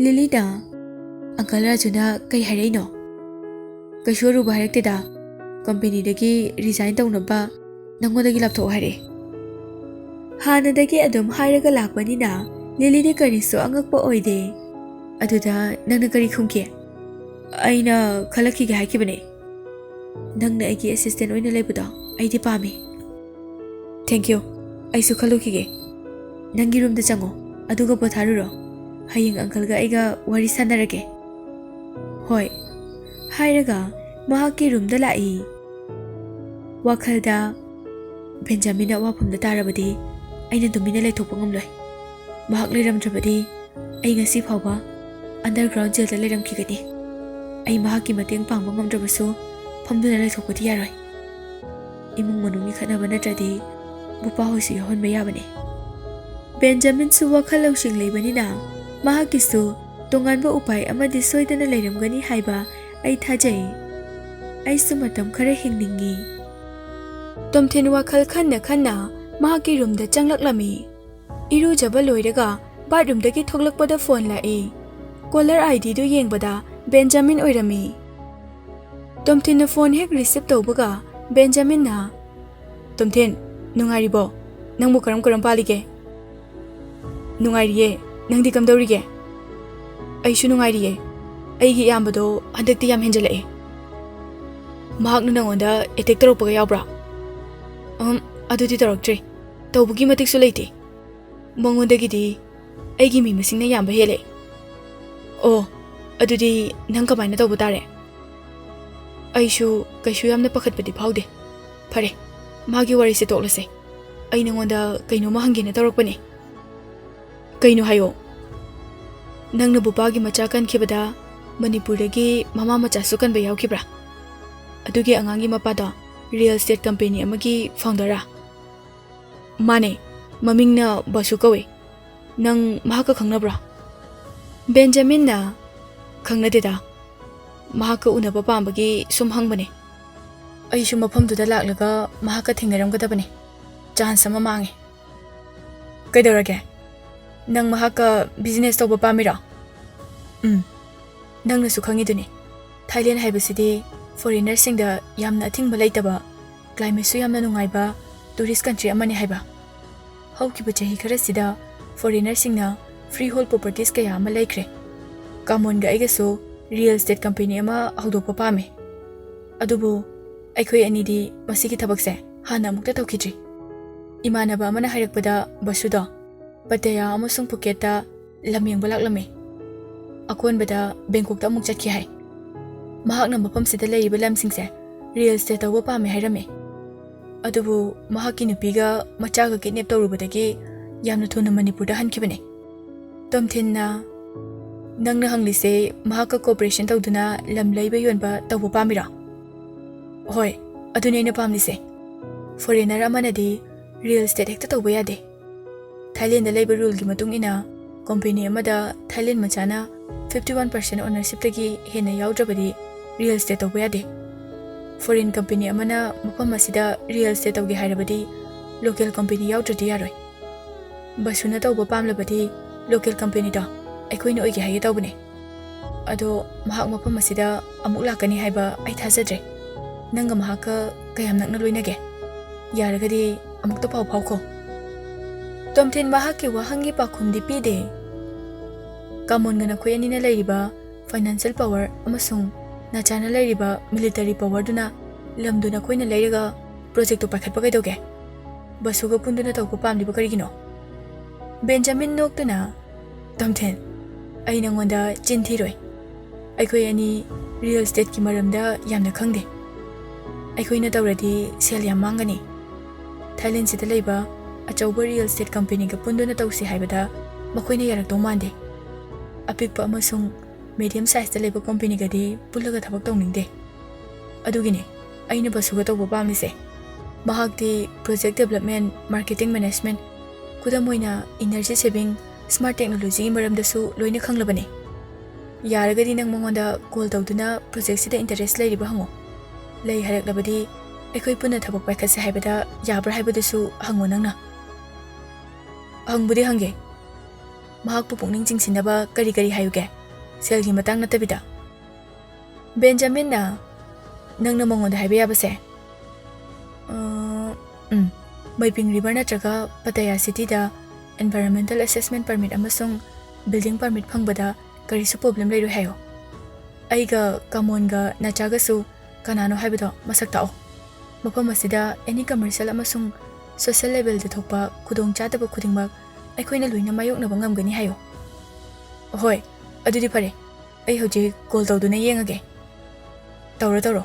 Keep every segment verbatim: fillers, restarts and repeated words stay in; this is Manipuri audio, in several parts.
ꯂꯤꯂꯤꯗ, "ꯑꯪꯀꯜ ꯔꯥꯖꯨꯅ ꯀꯩ ꯍꯥꯏꯔꯛꯏꯅꯣ?" "ꯀꯩꯁꯨ ꯑꯔꯨꯕ ꯍꯥꯏꯔꯛꯇꯦꯗ꯫ ꯀꯝꯄꯦꯅꯤꯗꯒꯤ ꯔꯤꯖꯥꯏꯟ ꯇꯧꯅꯕ ꯅꯪꯉꯣꯟꯗꯒꯤ ꯂꯥꯞꯊꯣꯛꯑꯣ ꯍꯥꯏꯔꯛꯑꯦ꯫" ꯍꯥꯟꯅꯗꯒꯤ ꯑꯗꯨꯝ ꯍꯥꯏꯔꯒ ꯂꯥꯛꯄꯅꯤꯅ ꯂꯤꯂꯤꯗꯤ ꯀꯔꯤꯁꯨ ꯑꯉꯛꯄ ꯑꯣꯏꯗꯦ꯫ "ꯑꯗꯨꯗ ꯅꯪꯅ ꯀꯔꯤ ꯈꯨꯝꯈꯤ?" "ꯑꯩꯅ ꯈꯜꯂꯛꯈꯤꯒꯦ ꯍꯥꯏꯈꯤꯕꯅꯦ꯫ ꯅꯪꯅ ꯑꯩꯒꯤ ꯑꯦꯁꯤꯁꯇꯦꯟ ꯑꯣꯏꯅ ꯂꯩꯕꯗꯣ ꯑꯩꯗꯤ ꯄꯥꯝꯃꯤ꯫" "ꯊꯦꯡꯀ꯭ꯌꯨ꯫ ꯑꯩꯁꯨ ꯈꯜꯂꯨꯈꯤꯒꯦ꯫ ꯅꯪꯒꯤ ꯔꯨꯝꯗ ꯆꯪꯉꯣ, ꯑꯗꯨꯒ ꯄꯣꯊꯥꯔꯨꯔꯣ꯫ ꯍꯌꯦꯡ ꯑꯪꯀꯜꯒ ꯑꯩꯒ ꯋꯥꯔꯤ ꯁꯥꯟꯅꯔꯒꯦ꯫" "ꯍꯣꯏ꯫" ꯍꯥꯏꯔꯒ ꯃꯍꯥꯛꯀꯤ ꯔꯨꯝꯗ ꯂꯥꯛꯏ꯫ ꯋꯥꯈꯜꯗ, "ꯕꯦꯟꯖꯥꯃꯤꯟ ꯑꯋꯥꯐꯝꯗ ꯇꯥꯔꯕꯗꯤ ꯑꯩꯅ ꯇꯨꯃꯤꯟꯅ ꯂꯩꯊꯣꯛꯄ ꯉꯝꯂꯣꯏ꯫ ꯃꯍꯥꯛ ꯂꯩꯔꯝꯗ꯭ꯔꯕꯗꯤ ꯑꯩ ꯉꯁꯤ ꯐꯥꯎꯕ ꯑꯟꯗꯔꯒ꯭ꯔꯥꯎꯟ ꯖꯦꯜꯗ ꯂꯩꯔꯝꯈꯤꯒꯅꯤ꯫ ꯑꯩ ꯃꯍꯥꯛꯀꯤ ꯃꯇꯦꯡ ꯄꯥꯡꯕ ꯉꯝꯗ꯭ꯔꯕꯁꯨ ꯐꯝꯗꯨꯅ ꯂꯩꯊꯣꯛꯄꯗꯤ ꯌꯥꯔꯣꯏ꯫ ꯏꯃꯨꯡ ꯃꯅꯨꯡꯒꯤ ꯈꯠꯅꯕ ꯅꯠꯇ꯭ꯔꯗꯤ ꯕꯨꯄꯥ ꯍꯣꯏꯁꯨ ꯌꯥꯎꯍꯟꯕ ꯌꯥꯕꯅꯤ꯫" ꯕꯦꯟꯖꯥꯃꯤꯟꯁꯨ ꯋꯥꯈꯜ ꯂꯧꯁꯤꯡ ꯂꯩꯕꯅꯤꯅ ꯃꯍꯥꯛꯀꯤꯁꯨ ꯇꯣꯉꯥꯟꯕ ꯎꯄꯥꯏ ꯑꯃꯗꯤ ꯁꯣꯏꯗꯅ ꯂꯩꯔꯝꯒꯅꯤ ꯍꯥꯏꯕ ꯑꯩ ꯊꯥꯖꯩ꯫ ꯑꯩꯁꯨ ꯃꯇꯝ ꯈꯔ ꯍꯤꯡꯅꯤꯡꯉꯤ꯫ ꯇꯣꯝꯊꯤꯟ ꯋꯥꯈꯜ ꯈꯟꯅ ꯈꯟꯅ ꯃꯍꯥꯛꯀꯤ ꯔꯨꯝꯗ ꯆꯪꯂꯛꯂꯝꯃꯤ꯫ ꯏꯔꯨꯖꯕ ꯂꯣꯏꯔꯒ ꯕꯥꯠꯔꯨꯝꯗꯒꯤ ꯊꯣꯛꯂꯛꯄꯗ ꯐꯣꯟ ꯂꯥꯛꯏ꯫ ꯀꯣꯂꯔ ꯑꯥꯏ ꯗꯤꯗꯨ ꯌꯦꯡꯕꯗ ꯕꯦꯟꯖꯥꯃꯤꯟ ꯑꯣꯏꯔꯝꯃꯤ꯫ ꯇꯣꯝꯊꯤꯟꯅ ꯐꯣꯟ ꯍꯦꯛ ꯔꯤꯁꯤꯞ ꯇꯧꯕꯒ ꯕꯦꯟꯖꯥꯃꯤꯟꯅ, "ꯇꯣꯝꯊꯤꯟ, ꯅꯨꯡꯉꯥꯏꯔꯤꯕꯣ? ꯅꯪꯕꯨ ꯀꯔꯝ ꯀꯔꯝ ꯄꯥꯜꯂꯤꯒꯦ?" "ꯅꯨꯡꯉꯥꯏꯔꯤꯌꯦ꯫ ꯅꯪꯗꯤ ꯀꯝꯗꯧꯔꯤꯒꯦ?" "ꯑꯩꯁꯨ ꯅꯨꯡꯉꯥꯏꯔꯤꯌꯦ꯫ ꯑꯩꯒꯤ ꯏꯌꯥꯝꯕꯗꯣ ꯍꯟꯗꯛꯇꯤ ꯌꯥꯝ ꯍꯦꯟꯖꯜꯂꯛꯑꯦ꯫" "ꯃꯍꯥꯛꯅ ꯅꯪꯉꯣꯟꯗ ꯑꯦꯇꯦꯛ ꯇꯧꯔꯛꯄꯒ ꯌꯥꯎꯕ꯭ꯔꯥ?" "ꯑꯝ, ꯑꯗꯨꯗꯤ ꯇꯧꯔꯛꯇ꯭ꯔꯤ꯫ ꯇꯧꯕꯒꯤ ꯃꯇꯤꯛꯁꯨ ꯂꯩꯇꯦ꯫ ꯃꯉꯣꯟꯗꯒꯤꯗꯤ ꯑꯩꯒꯤ ꯃꯤ ꯃꯁꯤꯡꯅ ꯌꯥꯝꯕ ꯍꯦꯜꯂꯦ꯫" "ꯑꯣ, ꯑꯗꯨꯗꯤ ꯅꯪ ꯀꯃꯥꯏꯅ ꯇꯧꯕ ꯇꯥꯔꯦ?" "ꯑꯩꯁꯨ ꯀꯩꯁꯨ ꯌꯥꯝꯅ ꯄꯥꯈꯠꯄꯗꯤ ꯐꯥꯎꯗꯦ꯫ ꯐꯔꯦ, ꯃꯥꯒꯤ ꯋꯥꯔꯤꯁꯦ ꯇꯣꯛꯂꯁꯦ꯫ ꯑꯩ ꯅꯉꯣꯟꯗ ꯀꯩꯅꯣꯝꯃ ꯍꯪꯒꯦꯅ ꯇꯧꯔꯛꯄꯅꯦ꯫" "ꯀꯩꯅꯣ ꯍꯥꯏꯌꯣ꯫" "ꯅꯪꯅ ꯕꯨꯄꯥꯒꯤ ꯃꯆꯥ ꯀꯟꯈꯤꯕꯗ ꯃꯅꯤꯄꯨꯔꯗꯒꯤ ꯃꯃꯥ ꯃꯆꯥꯁꯨ ꯀꯟꯕ ꯌꯥꯎꯈꯤꯕ꯭ꯔꯥ? ꯑꯗꯨꯒꯤ ꯑꯉꯥꯡꯒꯤ ꯃꯄꯥꯗꯣ ꯔꯤꯌꯦꯜ ꯏꯁꯇꯦꯠ ꯀꯝꯄꯦꯅꯤ ꯑꯃꯒꯤ ꯐꯥꯎꯟꯗꯔꯔꯥ?" "ꯃꯥꯅꯦ, ꯃꯃꯤꯡꯅ ꯕꯥꯁꯨ ꯀꯧꯏ꯫ ꯅꯪ ꯃꯍꯥꯛꯀ ꯈꯪꯅꯕ꯭ꯔꯥ?" ꯕꯦꯟꯖꯥꯃꯤꯟꯅ, "ꯈꯪꯅꯗꯦꯗ꯫ ꯃꯍꯥꯛꯀ ꯎꯅꯕ ꯄꯥꯝꯕꯒꯤ ꯁꯨꯝ ꯍꯪꯕꯅꯦ꯫ ꯑꯩꯁꯨ ꯃꯐꯝꯗꯨꯗ ꯂꯥꯛꯂꯒ ꯃꯍꯥꯛꯀ ꯊꯦꯡꯅꯔꯝꯒꯗꯕꯅꯦ꯫ ꯆꯥꯟꯁ ꯑꯃ ꯃꯥꯡꯉꯦ꯫ ꯀꯩꯗꯧꯔꯒꯦ? ꯅꯪ ꯃꯍꯥꯛꯀ ꯕꯤꯖꯤꯅꯦꯁ ꯇꯧꯕ ꯄꯥꯝꯃꯤꯔꯣ? ꯎꯝ꯫ ꯅꯪꯅꯁꯨ ꯈꯪꯉꯤꯗꯨꯅꯤ, ꯊꯥꯏꯂꯦꯟ ꯍꯥꯏꯕꯁꯤꯗꯤ ꯐꯣꯔꯦꯅꯔꯁꯤꯡꯗ ꯌꯥꯝꯅ ꯑꯊꯤꯡꯕ ꯂꯩꯇꯕ, ꯀ꯭ꯂꯥꯏꯃꯦꯠꯁꯨ ꯌꯥꯝꯅ ꯅꯨꯡꯉꯥꯏꯕ ꯇꯨꯔꯤꯁ ꯀꯟꯇ꯭ꯔꯤ ꯑꯃꯅꯤ ꯍꯥꯏꯕ꯫ ꯍꯧꯈꯤꯕ ꯆꯍꯤ ꯈꯔꯁꯤꯗ ꯐꯣꯔꯦꯅꯔꯁꯤꯡꯅ ꯐ꯭ꯔꯤ ꯍꯣꯜ ꯄ꯭ꯔꯣꯄꯔꯇꯤꯁ ꯀꯌꯥ ꯑꯃ ꯂꯩꯈ꯭ꯔꯦ꯫ ꯀꯥꯃꯣꯟꯒ ꯑꯩꯒꯁꯨ ꯔꯤꯌꯦꯜ ꯏꯁꯇꯦꯠ ꯀꯝꯄꯦꯅꯤ ꯑꯃ ꯍꯧꯗꯣꯛꯄ ꯄꯥꯝꯃꯤ꯫ ꯑꯗꯨꯕꯨ ꯑꯩꯈꯣꯏ ꯑꯅꯤꯗꯤ ꯃꯁꯤꯒꯤ ꯊꯕꯛꯁꯦ ꯍꯥꯟꯅ ꯑꯃꯨꯛꯇ ꯇꯧꯈꯤꯗ꯭ꯔꯤ꯫ ꯏꯃꯥꯟꯅꯕ ꯑꯃꯅ ꯍꯥꯏꯔꯛꯄꯗ ꯕꯁꯨꯗꯣ ꯄꯇꯌꯥ ꯑꯃꯁꯨꯡ ꯄꯨꯀꯦꯠꯇ ꯂꯝ ꯌꯦꯡꯕ ꯂꯥꯛꯂꯝꯃꯤ꯫ ꯑꯀꯣꯟꯕꯗ ꯕꯦꯡꯀꯣꯛꯇ ꯑꯃꯨꯛ ꯆꯠꯈꯤ ꯍꯥꯏ꯫ ꯃꯍꯥꯛꯅ ꯃꯐꯝꯁꯤꯗ ꯂꯩꯔꯤꯕ ꯂꯝꯁꯤꯡꯁꯦ ꯔꯤꯌꯦꯜ ꯏꯁꯇꯦꯠ ꯇꯧꯕ ꯄꯥꯝꯃꯦ ꯍꯥꯏꯔꯝꯃꯤ꯫ ꯑꯗꯨꯕꯨ ꯃꯍꯥꯛꯀꯤ ꯅꯨꯄꯤꯒ ꯃꯆꯥꯒ ꯀꯤꯗꯅꯦꯞ ꯇꯧꯔꯨꯕꯗꯒꯤ ꯌꯥꯝꯅ ꯊꯨꯅ ꯃꯅꯤꯄꯨꯔꯗ ꯍꯟꯈꯤꯕꯅꯤ꯫ ꯇꯣꯝꯊꯤꯟꯅ, "ꯅꯪꯅ ꯍꯪꯂꯤꯁꯦ ꯃꯍꯥꯛꯀ ꯀꯣꯑꯣꯄꯔꯦꯁꯟ ꯇꯧꯗꯨꯅ ꯂꯝ ꯂꯩꯕ ꯌꯣꯟꯕ ꯇꯧꯕ ꯄꯥꯝꯃꯤꯔꯣ?" "ꯍꯣꯏ, ꯑꯗꯨꯅꯦ ꯑꯩꯅ ꯄꯥꯝꯂꯤꯁꯦ꯫ ꯐꯣꯔꯦꯅꯔ ꯑꯃꯅꯗꯤ ꯔꯤꯌꯦꯜ ꯏꯁꯇꯦꯠ ꯍꯦꯛꯇ ꯇꯧꯕ ꯌꯥꯗꯦ꯫ ꯊꯥꯏꯂꯦꯟꯗ ꯂꯩꯕ ꯔꯨꯜꯒꯤ ꯃꯇꯨꯡ ꯏꯟꯅ ꯀꯣꯝꯄꯦꯅꯤ ꯑꯃꯗ ꯊꯥꯏꯂꯦꯟ ꯃꯆꯥꯅ fifty one percent ꯑꯣꯅꯔꯁꯤꯞꯇꯒꯤ ꯍꯦꯟꯅ ꯌꯥꯎꯗ꯭ꯔꯕꯗꯤ ꯔꯤꯌꯦꯜ ꯏꯁꯇꯦꯠ ꯇꯧꯕ ꯌꯥꯗꯦ꯫ ꯐꯣꯔꯦꯟ ꯀꯝꯄꯦꯅꯤ ꯑꯃꯅ ꯃꯐꯝ ꯑꯁꯤꯗ ꯔꯤꯌꯦꯜ ꯏꯁꯇꯦꯠ ꯇꯧꯒꯦ ꯍꯥꯏꯔꯕꯗꯤ ꯂꯣꯀꯦꯜ ꯀꯝꯄꯦꯅꯤ ꯌꯥꯎꯗ꯭ꯔꯗꯤ ꯌꯥꯔꯣꯏ꯫ ꯕꯁꯨꯅ ꯇꯧꯕ ꯄꯥꯝꯂꯕꯗꯤ ꯂꯣꯀꯦꯜ ꯀꯝꯄꯦꯅꯤꯗꯣ ꯑꯩꯈꯣꯏꯅ ꯑꯣꯏꯒꯦ ꯍꯥꯏꯒꯦ ꯇꯧꯕꯅꯦ꯫ ꯑꯗꯣ ꯃꯍꯥꯛ ꯃꯐꯝ ꯑꯁꯤꯗ ꯑꯃꯨꯛ ꯂꯥꯛꯀꯅꯤ ꯍꯥꯏꯕ ꯑꯩ ꯊꯥꯖꯗ꯭ꯔꯦ꯫ ꯅꯪꯒ ꯃꯍꯥꯛꯀ ꯀꯌꯥꯝ ꯅꯛꯅ ꯂꯣꯏꯅꯒꯦ? ꯌꯥꯔꯒꯗꯤ ꯑꯃꯨꯛꯇ ꯄꯥꯎ ꯐꯥꯎꯈꯣ꯫" ꯇꯣꯝꯊꯤꯟ ꯃꯍꯥꯛꯀꯤ ꯋꯥꯍꯪꯒꯤ ꯄꯥꯎꯈꯨꯝꯗꯤ ꯄꯤꯗꯦ꯫ "ꯀꯥꯃꯣꯟꯒ ꯅꯈꯣꯏ ꯑꯅꯤꯅ ꯂꯩꯔꯤꯕ ꯐꯥꯏꯅꯥꯟꯁꯤꯌꯦꯜ ꯄꯥꯋꯔ ꯑꯃꯁꯨꯡ ꯅꯥꯆꯥꯅ ꯂꯩꯔꯤꯕ ꯃꯤꯂꯤꯇꯔꯤ ꯄꯥꯋꯔꯗꯨꯅ ꯂꯝꯗꯨ ꯅꯈꯣꯏꯅ ꯂꯩꯔꯒ ꯄ꯭ꯔꯣꯖꯦꯛꯇꯨ ꯄꯥꯏꯈꯠꯄ ꯀꯩꯗꯧꯒꯦ? ꯕꯁꯨꯒ ꯄꯨꯟꯗꯨꯅ ꯇꯧꯕ ꯄꯥꯝꯂꯤꯕ ꯀꯔꯤꯒꯤꯅꯣ?" ꯕꯦꯟꯖꯥꯃꯤꯟ ꯅꯣꯛꯇꯨꯅ, "ꯇꯣꯝꯊꯤꯟ, ꯑꯩ ꯅꯉꯣꯟꯗ ꯆꯤꯟ ꯊꯤꯔꯣꯏ꯫ ꯑꯩꯈꯣꯏ ꯑꯅꯤ ꯔꯤꯌꯦꯜ ꯏꯁꯇꯦꯠꯀꯤ ꯃꯔꯝꯗ ꯌꯥꯝꯅ ꯈꯪꯗꯦ꯫ ꯑꯩꯈꯣꯏꯅ ꯇꯧꯔꯗꯤ ꯁꯦꯜ ꯌꯥꯝ ꯃꯥꯡꯒꯅꯤ꯫ ꯊꯥꯏꯂꯦꯟꯁꯤꯗ ꯂꯩꯕ ꯑꯆꯧꯕ ꯔꯤꯌꯦꯜ ꯏꯁꯇꯦꯠ ꯀꯝꯄꯦꯅꯤꯒ ꯄꯨꯟꯗꯨꯅ ꯇꯧꯁꯤ ꯍꯥꯏꯕꯗ ꯃꯈꯣꯏꯅ ꯌꯥꯔꯛꯇꯧ ꯃꯥꯟꯗꯦ꯫ ꯑꯄꯤꯛꯄ ꯑꯃꯁꯨꯡ ꯃꯦꯗꯤꯌꯝ ꯁꯥꯏꯖꯇ ꯂꯩꯕ ꯀꯝꯄꯦꯅꯤꯒꯗꯤ ꯄꯨꯜꯂꯒ ꯊꯕꯛ ꯇꯧꯅꯤꯡꯗꯦ꯫ ꯑꯗꯨꯒꯤꯅꯦ ꯑꯩꯅ ꯕꯁꯨꯒ ꯇꯧꯕ ꯄꯥꯝꯂꯤꯁꯦ꯫ ꯃꯍꯥꯛꯇꯤ ꯄ꯭ꯔꯣꯖꯦꯛ ꯗꯦꯕꯂꯞꯃꯦꯟ, ꯃꯥꯔꯀꯦꯇꯤꯡ ꯃꯦꯅꯦꯖꯃꯦꯟ, ꯈꯨꯗꯝ ꯑꯣꯏꯅ ꯏꯅꯔꯖꯤ ꯁꯦꯚꯤꯡ, ꯁ꯭ꯃꯥꯔꯠ ꯇꯦꯛꯅꯣꯂꯣꯖꯤꯒꯤ ꯃꯔꯝꯗꯁꯨ ꯂꯣꯏꯅ ꯈꯪꯂꯕꯅꯤ꯫ ꯌꯥꯔꯒꯗꯤ ꯅꯪ ꯃꯉꯣꯟꯗ ꯀꯣꯜ ꯇꯧꯗꯨꯅ ꯄ꯭ꯔꯣꯖꯦꯛꯁꯤꯗ ꯏꯟꯇꯔꯦꯁ ꯂꯩꯔꯤꯕ ꯍꯪꯉꯣ꯫ ꯂꯩ ꯍꯥꯏꯔꯛꯂꯕꯗꯤ ꯑꯩꯈꯣꯏ ꯄꯨꯟꯅ ꯊꯕꯛ ꯄꯥꯏꯈꯠꯁꯦ ꯍꯥꯏꯕꯗ ꯌꯥꯕ꯭ꯔꯥ ꯍꯥꯏꯕꯗꯨꯁꯨ ꯍꯪꯉꯣ ꯅꯪꯅ꯫ ꯍꯪꯕꯨꯗꯤ ꯍꯪꯒꯦ꯫ ꯃꯍꯥꯛꯄꯨ ꯄꯨꯛꯅꯤꯡ ꯆꯤꯡꯁꯤꯟꯅꯕ ꯀꯔꯤ ꯀꯔꯤ ꯍꯥꯏꯌꯨꯒꯦ? ꯁꯦꯜꯒꯤ ꯃꯇꯥꯡ ꯅꯠꯇꯕꯤꯗ꯫ ꯕꯦꯟꯖꯥꯃꯤꯟꯅ, "ꯅꯪꯅ ꯃꯉꯣꯟꯗ ꯍꯥꯏꯕ ꯌꯥꯕꯁꯦ?" "ꯑ, ꯎꯝ, ꯃꯩꯄꯤꯡ ꯔꯤꯚꯔ ꯅꯠꯇ꯭ꯔꯒ ꯄꯇꯌꯥ ꯁꯤꯇꯤꯗ environmental assessment permit ꯑꯃꯁꯨꯡ building permit ꯐꯪꯕꯗ ꯀꯔꯤꯁꯨ problem ꯂꯩꯔꯣꯏ ꯍꯥꯏꯌꯣ꯫ ꯑꯩꯒ ꯀꯥꯃꯣꯟꯒ ꯅꯆꯥꯒꯁꯨ ꯀꯅꯥꯅꯣ ꯍꯥꯏꯕꯗꯣ ꯃꯁꯛ ꯇꯥꯛꯑꯣ꯫ ꯃꯐꯝ ꯑꯁꯤꯗ any commercial ꯑꯃꯁꯨꯡ social levelꯗ ꯊꯣꯛꯄ ꯈꯨꯗꯣꯡꯆꯥꯗꯕ ꯈꯨꯗꯤꯡꯃꯛ ꯑꯩꯈꯣꯏꯅ ꯂꯣꯏꯅ ꯃꯥꯌꯣꯛꯅꯕ ꯉꯝꯒꯅꯤ ꯍꯥꯏꯌꯣ꯫" "ꯍꯣꯏ, ꯑꯗꯨꯗꯤ ꯐꯔꯦ꯫ ꯑꯩ ꯍꯧꯖꯤꯛ ꯀꯣꯜ ꯇꯧꯗꯨꯅ ꯌꯦꯡꯉꯒꯦ꯫" "ꯇꯧꯔꯣ, ꯇꯧꯔꯣ꯫"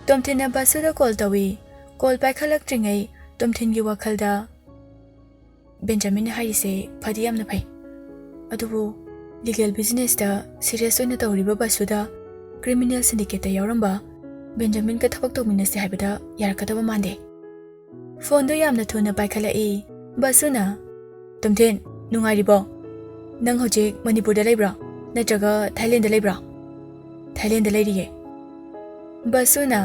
ꯇꯣꯝꯊꯤꯟꯅ ꯕꯥꯁꯨꯗ ꯀꯣꯜ ꯇꯧꯏ꯫ ꯀꯣꯜ ꯄꯥꯏꯈꯠꯂꯛꯇ꯭ꯔꯤꯉꯩ ꯇꯣꯝꯊꯤꯟꯒꯤ ꯋꯥꯈꯜꯗ, "ꯕꯦꯟꯖꯥꯃꯤꯟꯅ ꯍꯥꯏꯔꯤꯁꯦ ꯐꯗꯤ ꯌꯥꯝꯅ ꯐꯩ, ꯑꯗꯨꯕꯨ ꯂꯤꯒꯦꯜ ꯕꯤꯖꯤꯅꯦꯁꯇ ꯁꯤꯔꯤꯌꯁ ꯑꯣꯏꯅ ꯇꯧꯔꯤꯕ ꯕꯥꯁꯨꯗ ꯀ꯭ꯔꯤꯃꯤꯅꯦꯜ ꯁꯤꯟꯗꯤꯀꯦꯠꯇ ꯌꯥꯎꯔꯝꯕ ꯕꯦꯟꯖꯥꯃꯤꯟꯒ ꯊꯕꯛ ꯇꯧꯃꯤꯟꯅꯁꯦ ꯍꯥꯏꯕꯗ ꯌꯥꯔꯛꯀꯗꯕ ꯃꯥꯟꯗꯦ꯫" ꯐꯣꯟꯗꯣ ꯌꯥꯝꯅ ꯊꯨꯅ ꯄꯥꯏꯈꯠꯂꯛꯏ꯫ ꯕꯥꯁꯨꯅ, "ꯇꯣꯝꯊꯤꯟ, ꯅꯨꯡꯉꯥꯏꯔꯤꯕꯣ? ꯅꯪ ꯍꯧꯖꯤꯛ ꯃꯅꯤꯄꯨꯔꯗ ꯂꯩꯕ꯭ꯔꯣ? ꯅꯠꯇ꯭ꯔꯒ ꯊꯥꯏꯂꯦꯟꯗ ꯂꯩꯕ꯭ꯔꯣ?" "ꯊꯥꯏꯂꯦꯟꯗ ꯂꯩꯔꯤꯌꯦ꯫" ꯕꯥꯁꯨꯅ,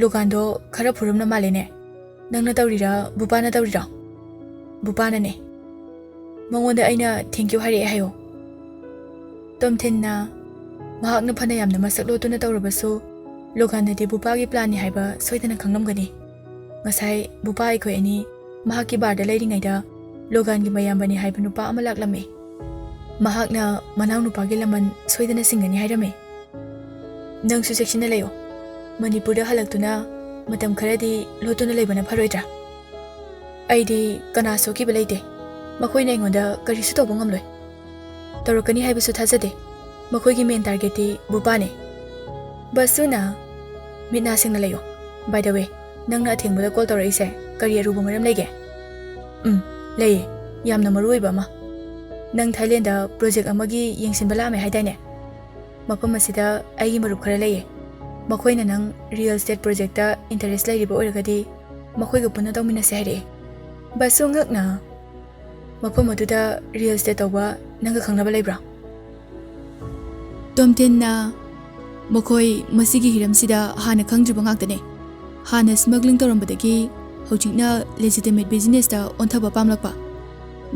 "ꯂꯣꯒꯥꯟꯗꯣ ꯈꯔ ꯐꯨꯔꯝꯅ ꯃꯥꯜꯂꯦꯅꯦ꯫ ꯅꯪꯅ ꯇꯧꯔꯤꯔꯥ, ꯕꯨꯄꯥꯅ ꯇꯧꯔꯤꯔꯣ?" "ꯕꯨꯄꯥꯅꯅꯦ꯫ ꯃꯉꯣꯟꯗ ꯑꯩꯅ thank you ꯍꯥꯏꯔꯛꯑꯦ ꯍꯥꯏꯌꯣ꯫" ꯇꯣꯝꯊꯤꯟꯅ, "ꯃꯍꯥꯛꯅ ꯐꯅ ꯌꯥꯝꯅ ꯃꯁꯛ ꯂꯣꯠꯇꯨꯅ ꯇꯧꯔꯕꯁꯨ, ꯂꯣꯒꯥꯟꯅꯗꯤ ꯕꯨꯄꯥꯒꯤ planꯅꯤ ꯍꯥꯏꯕ ꯁꯣꯏꯗꯅ ꯈꯪꯂꯝꯒꯅꯤ꯫ ꯉꯁꯥꯏ ꯕꯨꯄꯥ ꯑꯩꯈꯣꯏ ꯑꯅꯤ ꯃꯍꯥꯛꯀꯤ ꯕꯥꯔꯗ ꯂꯩꯔꯤꯉꯩꯗ ꯂꯣꯒꯥꯟꯒꯤ ꯃꯌꯥꯝꯕꯅꯤ ꯍꯥꯏꯕ ꯅꯨꯄꯥ ꯑꯃ ꯂꯥꯛꯂꯝꯃꯤ꯫ ꯃꯍꯥꯛꯅ ꯃꯅꯥꯎꯅꯨꯄꯥꯒꯤ ꯂꯃꯟ ꯁꯣꯏꯗꯅ ꯁꯤꯡꯒꯅꯤ ꯍꯥꯏꯔꯝꯃꯤ꯫ ꯅꯪꯁꯨ ꯆꯦꯛꯁꯤꯟꯅ ꯂꯩꯌꯨ꯫ ꯃꯅꯤꯄꯨꯔꯗ ꯍꯜꯂꯛꯇꯨꯅ ꯃꯇꯝ ꯈꯔꯗꯤ ꯂꯣꯠꯇꯨꯅ ꯂꯩꯕꯅ ꯐꯔꯣꯏꯗ꯭ꯔꯥ? ꯑꯩꯗꯤ ꯀꯅꯥ ꯁꯣꯛꯈꯤꯕ ꯂꯩꯇꯦ꯫ ꯃꯈꯣꯏꯅ ꯑꯩꯉꯣꯟꯗ ꯀꯔꯤꯁꯨ ꯇꯧꯕ ꯉꯝꯂꯣꯏ꯫ ꯇꯧꯔꯛꯀꯅꯤ ꯍꯥꯏꯕꯁꯨ ꯊꯥꯖꯗꯦ꯫ ꯃꯈꯣꯏꯒꯤ main targetꯇꯤ ꯕꯨꯄꯥꯅꯦ꯫" ꯕꯥꯁꯨꯅ, "ꯃꯤꯠ ꯅꯥ ꯁꯤꯡꯅ ꯂꯩꯌꯨ꯫ By the way, ꯅꯪꯅ ꯑꯊꯦꯡꯕꯗ ꯀꯣꯜ ꯇꯧꯔꯛꯏꯁꯦ ꯀꯔꯤ ꯑꯔꯨꯕ ꯃꯔꯝ ꯂꯩꯒꯦ?" "ꯎꯝ, ꯂꯩꯌꯦ꯫ ꯌꯥꯝꯅ ꯃꯔꯨ ꯑꯣꯏꯕ ꯑꯃ꯫ ꯅꯪ ꯊꯥꯏꯂꯦꯟꯗ ꯄ꯭ꯔꯣꯖꯦꯛ ꯑꯃꯒꯤ ꯌꯦꯡꯁꯤꯟꯕ ꯂꯥꯛꯑꯝꯃꯦ ꯍꯥꯏꯗꯥꯏꯅꯦ? ꯃꯐꯝ ꯑꯁꯤꯗ ꯑꯩꯒꯤ ꯃꯔꯨꯞ ꯈꯔ ꯂꯩꯌꯦ꯫ ꯃꯈꯣꯏꯅ ꯅꯪ ꯔꯤꯌꯦꯜ ꯏꯁꯇꯦꯠ ꯄ꯭ꯔꯣꯖꯦꯛꯇ ꯏꯟꯇꯔꯦꯁ ꯂꯩꯔꯤꯕ ꯑꯣꯏꯔꯒꯗꯤ ꯃꯈꯣꯏꯒ ꯄꯨꯟꯅ ꯇꯧꯃꯤꯟꯅꯁꯦ ꯍꯥꯏꯔꯛꯑꯦ꯫" ꯕꯥꯁꯨ ꯉꯛꯅ, "ꯃꯐꯝ ꯑꯗꯨꯗ ꯔꯤꯌꯦꯜ ꯏꯁꯇꯦꯠ ꯇꯧꯕ ꯅꯪꯒ ꯈꯪꯅꯕ ꯂꯩꯕ꯭ꯔꯥ?" ꯇꯣꯝꯊꯤꯟꯅ, "ꯃꯈꯣꯏ ꯃꯁꯤꯒꯤ ꯍꯤꯔꯝꯁꯤꯗ ꯍꯥꯟꯅ ꯈꯪꯗ꯭ꯔꯤꯕ ꯉꯥꯛꯇꯅꯦ꯫ ꯍꯥꯟꯅ smuggling ꯇꯧꯔꯝꯕꯗꯒꯤ ꯍꯧꯖꯤꯛꯅ legitimate businessꯇ ꯑꯣꯟꯊꯕ ꯄꯥꯝꯂꯛꯄ꯫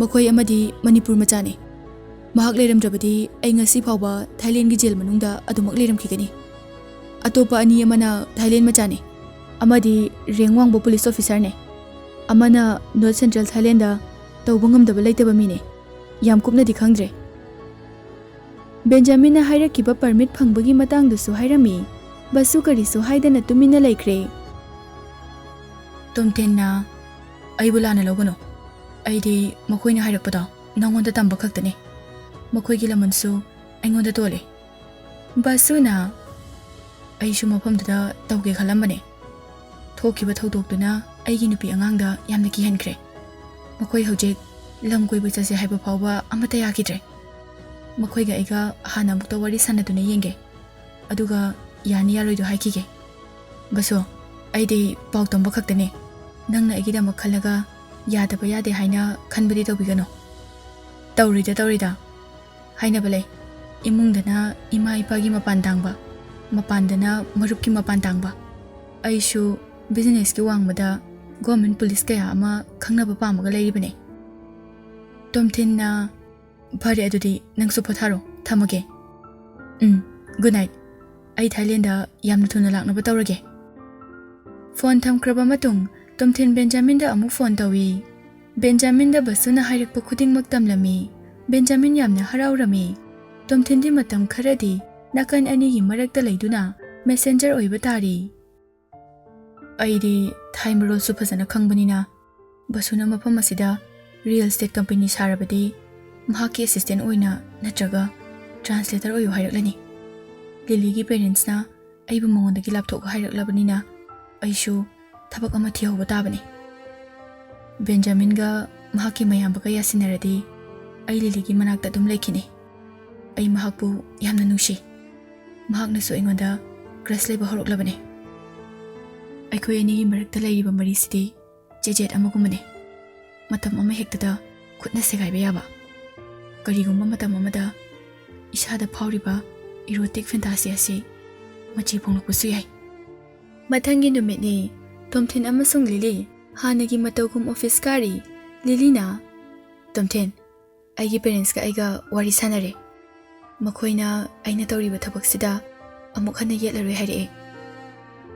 ꯃꯈꯣꯏ ꯑꯃꯗꯤ ꯃꯅꯤꯄꯨꯔ ꯃꯆꯥꯅꯤ꯫ ꯃꯍꯥꯛ ꯂꯩꯔꯝꯗ꯭ꯔꯕꯗꯤ ꯑꯩ ꯉꯁꯤ ꯐꯥꯎꯕ ꯊꯥꯏꯂꯦꯟꯒꯤ ꯖꯦꯜ ꯃꯅꯨꯡꯗ ꯑꯗꯨꯃꯛ ꯂꯩꯔꯝꯈꯤꯒꯅꯤ꯫ ꯑꯇꯣꯞꯄ ꯑꯅꯤ ꯑꯃꯅ ꯊꯥꯏꯂꯦꯟ ꯃꯆꯥꯅꯤ, ꯑꯃꯗꯤ rank ꯋꯥꯡꯕ police officerꯅꯤ꯫ ꯑꯃꯅ North Central Thailandꯗ ꯇꯧꯕ ꯉꯝꯗꯕ ꯂꯩꯇꯕ ꯃꯤꯅꯤ꯫ ꯌꯥꯝ ꯀꯨꯞꯅꯗꯤ ꯈꯪꯗ꯭ꯔꯦ꯫" ꯕꯦꯟꯖꯥꯃꯤꯟꯅ ꯍꯥꯏꯔꯛꯈꯤꯕ permit ꯐꯪꯕꯒꯤ ꯃꯇꯥꯡꯗꯨꯁꯨ ꯍꯥꯏꯔꯝꯃꯤ꯫ ꯕꯁꯨ ꯀꯔꯤꯁꯨ ꯍꯥꯏꯗꯅ ꯇꯨꯃꯤꯟꯅ ꯂꯩꯈ꯭ꯔꯦ꯫ ꯇꯣꯝꯊꯤꯟꯅ, "ꯑꯩꯕꯨ ꯂꯥꯟꯅ ꯂꯧꯒꯅꯨ꯫ ꯑꯩꯗꯤ ꯃꯈꯣꯏꯅ ꯍꯥꯏꯔꯛꯄꯗꯣ ꯅꯉꯣꯟꯗ ꯇꯝꯕ ꯈꯛꯇꯅꯤ꯫ ꯃꯈꯣꯏꯒꯤ ꯂꯃꯟꯁꯨ ꯑꯩꯉꯣꯟꯗ ꯇꯣꯜꯂꯤ꯫" ꯕꯁꯨꯅ, "ꯑꯩꯁꯨ ꯃꯐꯝꯗꯨꯗ ꯇꯧꯒꯦ ꯈꯜꯂꯝꯕꯅꯦ꯫ ꯊꯣꯛꯈꯤꯕ ꯊꯧꯗꯣꯛꯇꯨꯅ ꯑꯩꯒꯤ ꯅꯨꯄꯤ ꯑꯉꯥꯡꯗ ꯌꯥꯝꯅ ꯀꯤꯍꯟꯈ꯭ꯔꯦ꯫ ꯃꯈꯣꯏ ꯍꯧꯖꯤꯛ ꯂꯝ ꯀꯣꯏꯕ ꯆꯠꯁꯦ ꯍꯥꯏꯕ ꯐꯥꯎꯕ ꯑꯃꯠꯇ ꯌꯥꯈꯤꯗ꯭ꯔꯦ꯫ ꯃꯈꯣꯏꯒ ꯑꯩꯒ ꯍꯥꯟꯅ ꯑꯃꯨꯛꯇ ꯋꯥꯔꯤ ꯁꯥꯟꯅꯗꯨꯅ ꯌꯦꯡꯒꯦ꯫ ꯑꯗꯨꯒ ꯌꯥꯅꯤ ꯌꯥꯔꯣꯏꯗꯣ ꯍꯥꯏꯈꯤꯒꯦ꯫ ꯕꯁꯨ, ꯑꯩꯗꯤ ꯄꯥꯎ ꯇꯝꯕ ꯈꯛꯇꯅꯦ꯫ ꯅꯪꯅ ꯑꯩꯒꯤꯗꯃꯛ ꯈꯜꯂꯒ ꯌꯥꯗꯕ ꯌꯥꯗꯦ ꯍꯥꯏꯅ ꯈꯟꯕꯗꯤ ꯇꯧꯕꯤꯒꯅꯨ꯫" "ꯇꯧꯔꯤꯗ, ꯇꯧꯔꯤꯗ꯫ ꯍꯥꯏꯅꯕ ꯂꯩ, ꯏꯃꯨꯡꯗꯅ ꯏꯃꯥ ꯏꯄꯥꯒꯤ ꯃꯄꯥꯟ ꯇꯥꯡꯕ, ꯃꯄꯥꯟꯗꯅ ꯃꯔꯨꯞꯀꯤ ꯃꯄꯥꯟ ꯇꯥꯡꯕ꯫ ꯑꯩꯁꯨ businessꯀꯤ ꯋꯥꯡꯃꯗ government police ꯀꯌꯥ ꯑꯃ ꯈꯪꯅꯕ ꯄꯥꯝꯃꯒ ꯂꯩꯔꯤꯕꯅꯦ꯫" ꯇꯣꯝꯊꯤꯟꯅ, "ꯐꯔꯦ, ꯑꯗꯨꯗꯤ ꯅꯪꯁꯨ ꯄꯣꯊꯥꯔꯣ, ꯊꯝꯃꯒꯦ꯫" "ꯎꯝ, good night꯫ ꯑꯩ ꯊꯥꯏꯂꯦꯟꯗ ꯌꯥꯝꯅ ꯊꯨꯅ ꯂꯥꯛꯅꯕ ꯇꯧꯔꯒꯦ꯫" ꯐꯣꯟ ꯊꯝꯈ꯭ꯔꯕ ꯃꯇꯨꯡ ꯇꯣꯝꯊꯤꯟ ꯕꯦꯟꯖꯥꯃꯤꯟꯗ ꯑꯃꯨꯛ ꯐꯣꯟ ꯇꯧꯏ꯫ ꯕꯦꯟꯖꯥꯃꯤꯟꯗ ꯕꯁꯨꯅ ꯍꯥꯏꯔꯛꯄ ꯈꯨꯗꯤꯡꯃꯛ ꯇꯝꯂꯝꯃꯤ꯫ ꯕꯦꯟꯖꯥꯃꯤꯟ ꯌꯥꯝꯅ ꯍꯔꯥꯎꯔꯝꯃꯤ꯫ ꯇꯣꯝꯊꯤꯟꯗꯤ ꯃꯇꯝ ꯈꯔꯗꯤ ꯅꯥꯀꯟ ꯑꯅꯤꯒꯤ ꯃꯔꯛꯇ ꯂꯩꯗꯨꯅ messenger ꯑꯣꯏꯕ ꯇꯥꯔꯤ꯫ ꯑꯩꯗꯤ ꯊꯥꯏ ꯃꯔꯣꯜꯁꯨ ꯐꯖꯅ ꯈꯪꯕꯅꯤꯅ, ꯕꯁꯨꯅ ꯃꯐꯝ ꯑꯁꯤꯗ real estate company ꯁꯥꯔꯕꯗꯤ ꯃꯍꯥꯛꯀꯤ assistant ꯑꯣꯏꯅ ꯅꯠꯇ꯭ꯔꯒ translator ꯑꯣꯏꯌꯨ ꯍꯥꯏꯔꯛꯂꯅꯤ꯫ ꯂꯤꯂꯤꯒꯤ parentsꯅ ꯑꯩꯕꯨ ꯃꯉꯣꯟꯗꯒꯤ ꯂꯥꯞꯊꯣꯛꯎ ꯍꯥꯏꯔꯛꯂꯕꯅꯤꯅ ꯑꯩꯁꯨ ꯊꯕꯛ ꯑꯃ ꯊꯤꯍꯧꯕ ꯇꯥꯕꯅꯤ꯫ ꯕꯦꯟꯖꯥꯃꯤꯟꯒ ꯃꯍꯥꯛꯀꯤ ꯃꯌꯥꯝꯕꯒ ꯌꯥꯁꯤꯟꯅꯔꯗꯤ ꯑꯩ ꯂꯤꯂꯤꯒꯤ ꯃꯅꯥꯛꯇ ꯑꯗꯨꯝ ꯂꯩꯈꯤꯅꯤ꯫ ꯑꯩ ꯃꯍꯥꯛꯄꯨ ꯌꯥꯝꯅ ꯅꯨꯡꯁꯤ꯫ ꯃꯍꯥꯛꯅꯁꯨ ꯑꯩꯉꯣꯟꯗ crush ꯂꯩꯕ ꯍꯧꯔꯛꯂꯕꯅꯤ꯫ ꯑꯩꯈꯣꯏ ꯑꯅꯤꯒꯤ ꯃꯔꯛꯇ ꯂꯩꯔꯤꯕ ꯃꯔꯤꯁꯤꯗꯤ ꯆꯦꯖꯦꯠ ꯑꯃꯒꯨꯝꯕꯅꯤ꯫ ꯃꯇꯝ ꯑꯃ ꯍꯦꯛꯇꯗ ꯈꯨꯠꯅ ꯁꯦꯒꯥꯏꯕ ꯌꯥꯕ꯫ ꯀꯔꯤꯒꯨꯝꯕ ꯃꯇꯝ ꯑꯃꯗ ꯏꯁꯥꯗ ꯐꯥꯎꯔꯤꯕ erotic fantasy ꯑꯁꯤ ꯃꯆꯤ ꯐꯣꯡꯂꯛꯄꯁꯨ ꯌꯥꯏ꯫ ꯃꯊꯪꯒꯤ ꯅꯨꯃꯤꯠꯅꯤ꯫ ꯇꯣꯝꯊꯤꯟ ꯑꯃꯁꯨꯡ ꯂꯤꯂꯤ ꯍꯥꯟꯅꯒꯤ ꯃꯇꯧꯒꯨꯝ ꯑꯣꯐꯤꯁ ꯀꯥꯔꯤ꯫ ꯂꯤꯂꯤꯅ, "ꯇꯣꯝꯊꯤꯟ, ꯑꯩꯒꯤ ꯄꯦꯔꯦꯟꯁꯀ ꯑꯩꯒ ꯋꯥꯔꯤ ꯁꯥꯟꯅꯔꯦ꯫ ꯃꯈꯣꯏꯅ ꯑꯩꯅ ꯇꯧꯔꯤꯕ ꯊꯕꯛꯁꯤꯗ ꯑꯃꯨꯛ ꯍꯟꯅ ꯌꯦꯠꯂꯔꯣꯏ ꯍꯥꯏꯔꯛꯑꯦ꯫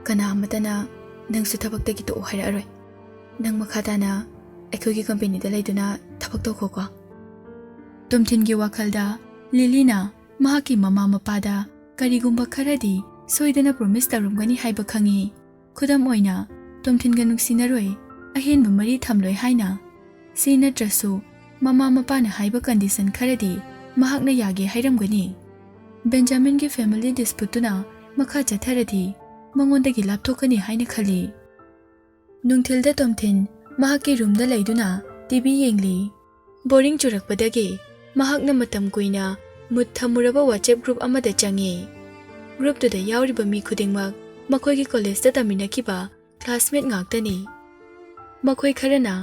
ꯀꯅꯥ ꯑꯃꯠꯇꯅ ꯅꯪꯁꯨ ꯊꯕꯛꯇꯒꯤ ꯇꯣꯛꯑꯣ ꯍꯥꯏꯔꯛꯑꯔꯣꯏ꯫ ꯅꯪ ꯃꯈꯥ ꯇꯥꯅ ꯑꯩꯈꯣꯏꯒꯤ ꯀꯝꯄꯦꯅꯤꯗ ꯂꯩꯗꯨꯅ ꯊꯕꯛ ꯇꯧꯈꯣꯀꯣ꯫" ꯇꯣꯝꯊꯤꯟꯒꯤ ꯋꯥꯈꯜꯗ ꯂꯤꯂꯤꯅ ꯃꯍꯥꯛꯀꯤ ꯃꯃꯥ ꯃꯄꯥꯗ ꯀꯔꯤꯒꯨꯝꯕ ꯈꯔꯗꯤ ꯁꯣꯏꯗꯅ ꯄ꯭ꯔꯣꯃꯤꯁ ꯇꯧꯔꯝꯒꯅꯤ ꯍꯥꯏꯕ ꯈꯪꯏ꯫ ꯈꯨꯗꯝ ꯑꯣꯏꯅ, ꯇꯣꯝꯊꯤꯟꯒ ꯅꯨꯡꯁꯤꯅꯔꯣꯏ, ꯑꯍꯦꯟꯕ ꯃꯔꯤ ꯊꯝꯂꯣꯏ ꯍꯥꯏꯅ꯫ ꯁꯤ ꯅꯠꯇ꯭ꯔꯁꯨ, ꯃꯃꯥ ꯃꯄꯥꯅ ꯍꯥꯏꯕ ꯀꯟꯗꯤꯁꯟ ꯈꯔꯗꯤ ꯃꯍꯥꯛꯅ ꯌꯥꯒꯦ ꯍꯥꯏꯔꯝꯒꯅꯤ꯫ ꯕꯦꯟꯖꯥꯃꯤꯟꯒꯤ ꯐꯦꯃꯤꯂꯤ ꯗꯤꯁꯄ꯭ꯌꯨꯠꯇꯨꯅ ꯃꯈꯥ ꯆꯠꯊꯔꯗꯤ ꯃꯉꯣꯟꯗꯒꯤ ꯂꯥꯞꯊꯣꯛꯀꯅꯤ ꯍꯥꯏꯅ ꯈꯜꯂꯤ꯫ ꯅꯨꯡꯊꯤꯜꯗ ꯇꯣꯝꯊꯤꯟ ꯃꯍꯥꯛꯀꯤ ꯔꯨꯝꯗ ꯂꯩꯗꯨꯅ ꯇꯤ ꯚꯤ ꯌꯦꯡꯂꯤ꯫ ꯕꯣꯔꯤꯡ ꯆꯨꯔꯛꯄꯗꯒꯤ ꯃꯍꯥꯛꯅ ꯃꯇꯝ ꯀꯨꯏꯅ ꯃꯨꯠ ꯊꯝꯃꯨꯔꯕ ꯋꯥꯆꯦꯞ ꯒ꯭ꯔꯨꯞ ꯑꯃꯗ ꯆꯪꯉꯤ꯫ ꯒ꯭ꯔꯨꯞꯇꯨꯗ ꯌꯥꯎꯔꯤꯕ ꯃꯤ ꯈꯨꯗꯤꯡꯃꯛ ꯃꯈꯣꯏꯒꯤ ꯀꯣꯂꯦꯖꯇ ꯇꯝꯃꯤꯟꯅꯈꯤꯕ ꯀ꯭ꯂꯥꯁꯃꯦꯠ ꯉꯥꯛꯇꯅꯤ꯫ ꯃꯈꯣꯏ ꯈꯔꯅ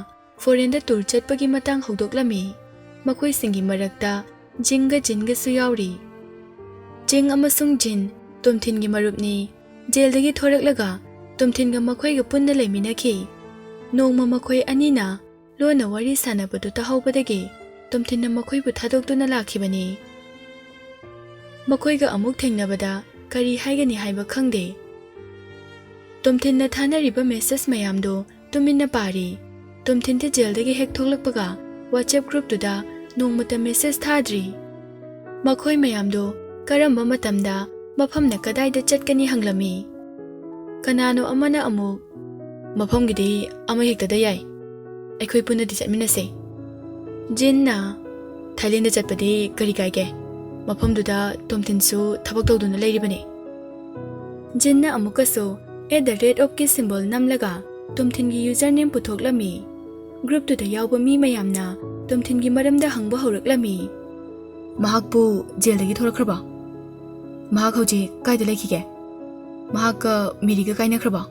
ꯐꯣꯔꯦꯟꯗ ꯇꯨꯔ ꯆꯠꯄꯒꯤ ꯃꯇꯥꯡ ꯍꯧꯗꯣꯛꯂꯝꯃꯤ꯫ ꯃꯈꯣꯏꯁꯤꯡꯒꯤ ꯃꯔꯛꯇ ꯖꯤꯡꯒ ꯖꯤꯟꯒꯁꯨ ꯌꯥꯎꯔꯤ꯫ ꯖꯤꯡ ꯑꯃꯁꯨꯡ ꯖꯤꯟ ꯇꯣꯝꯊꯤꯟꯒꯤ ꯃꯔꯨꯞꯅꯤ꯫ ꯖꯦꯜꯗꯒꯤ ꯊꯣꯔꯛꯂꯒ ꯇꯣꯝꯊꯤꯟꯒ ꯃꯈꯣꯏꯒ ꯄꯨꯟꯅ ꯂꯩꯃꯤꯟꯅꯈꯤ꯫ ꯅꯣꯡꯃ ꯃꯈꯣꯏ ꯑꯅꯤꯅ ꯂꯣꯟꯅ ꯋꯥꯔꯤ ꯁꯥꯟꯅꯕꯗꯨ ꯇꯥꯍꯧꯕꯗꯒꯤ ꯇꯣꯝꯊꯤꯟꯅ ꯃꯈꯣꯏꯕꯨ ꯊꯥꯗꯣꯛꯇꯨꯅ ꯂꯥꯛꯈꯤꯕꯅꯤ꯫ ꯃꯈꯣꯏꯒ ꯑꯃꯨꯛ ꯊꯦꯡꯅꯕꯗ ꯀꯔꯤ ꯍꯥꯏꯒꯅꯤ ꯍꯥꯏꯕ ꯈꯪꯗꯦ꯫ ꯇꯣꯝꯊꯤꯟꯅ ꯊꯥꯅꯔꯤꯕ ꯃꯦꯁꯦꯖ ꯃꯌꯥꯝꯗꯨ ꯇꯨꯃꯤꯟꯅ ꯄꯥꯔꯤ꯫ ꯇꯣꯝꯊꯤꯟꯗꯤ ꯖꯦꯜꯗꯒꯤ ꯍꯦꯛ ꯊꯣꯛꯂꯛꯄꯒ ꯋꯥꯆꯦꯞ ꯒ꯭ꯔꯨꯞꯇꯨꯗ ꯅꯣꯡꯃꯇ ꯃꯦꯁꯦꯖ ꯊꯥꯗ꯭ꯔꯤ꯫ ꯃꯈꯣꯏ ꯃꯌꯥꯝꯗꯨ ꯀꯔꯝꯕ ꯃꯇꯝꯗ ꯃꯐꯝꯅ ꯀꯗꯥꯏꯗ ꯆꯠꯀꯅꯤ ꯍꯪꯂꯝꯃꯤ꯫ ꯀꯅꯥꯅꯣ ꯑꯃꯅ ꯑꯃꯨꯛ, "ꯃꯐꯝꯒꯤꯗꯤ ꯑꯃ ꯍꯦꯛꯇꯗ ꯌꯥꯏ꯫ ꯑꯩꯈꯣꯏ ꯄꯨꯟꯅꯗꯤ ꯆꯠꯃꯤꯟꯅꯁꯦ꯫" ꯖꯤꯟꯅ, "ꯊꯥꯏꯂꯦꯟꯗ ꯆꯠꯄꯗꯤ ꯀꯔꯤ ꯀꯥꯏꯒꯦ? ꯃꯐꯝꯗꯨꯗ ꯇꯣꯝꯊꯤꯟꯁꯨ ꯊꯕꯛ ꯇꯧꯗꯨꯅ ꯂꯩꯔꯤꯕꯅꯤ꯫" ꯖꯤꯟꯅ ꯑꯃꯨꯛꯀꯁꯨ at the rate ofꯀꯤ symbol ꯅꯝꯂꯒ ꯇꯣꯝꯊꯤꯟꯒꯤ ꯌꯨꯖꯔ ꯅꯦꯝ ꯄꯨꯊꯣꯛꯂꯝꯃꯤ꯫ ꯒ꯭ꯔꯨꯞꯇꯨꯗ ꯌꯥꯎꯕ ꯃꯤ ꯃꯌꯥꯝꯅ ꯇꯣꯝꯊꯤꯟꯒꯤ ꯃꯔꯝꯗ ꯍꯪꯕ ꯍꯧꯔꯛꯂꯝꯃꯤ꯫ "ꯃꯍꯥꯛꯄꯨ ꯖꯦꯜꯗꯒꯤ ꯊꯣꯔꯛꯈ꯭ꯔꯕ? ꯃꯍꯥꯛ ꯍꯧꯖꯤꯛ ꯀꯥꯏꯗ ꯂꯩꯈꯤꯒꯦ? ꯃꯍꯥꯛꯀ ꯃꯦꯔꯤꯒ ꯀꯥꯏꯅꯈ꯭ꯔꯕ?"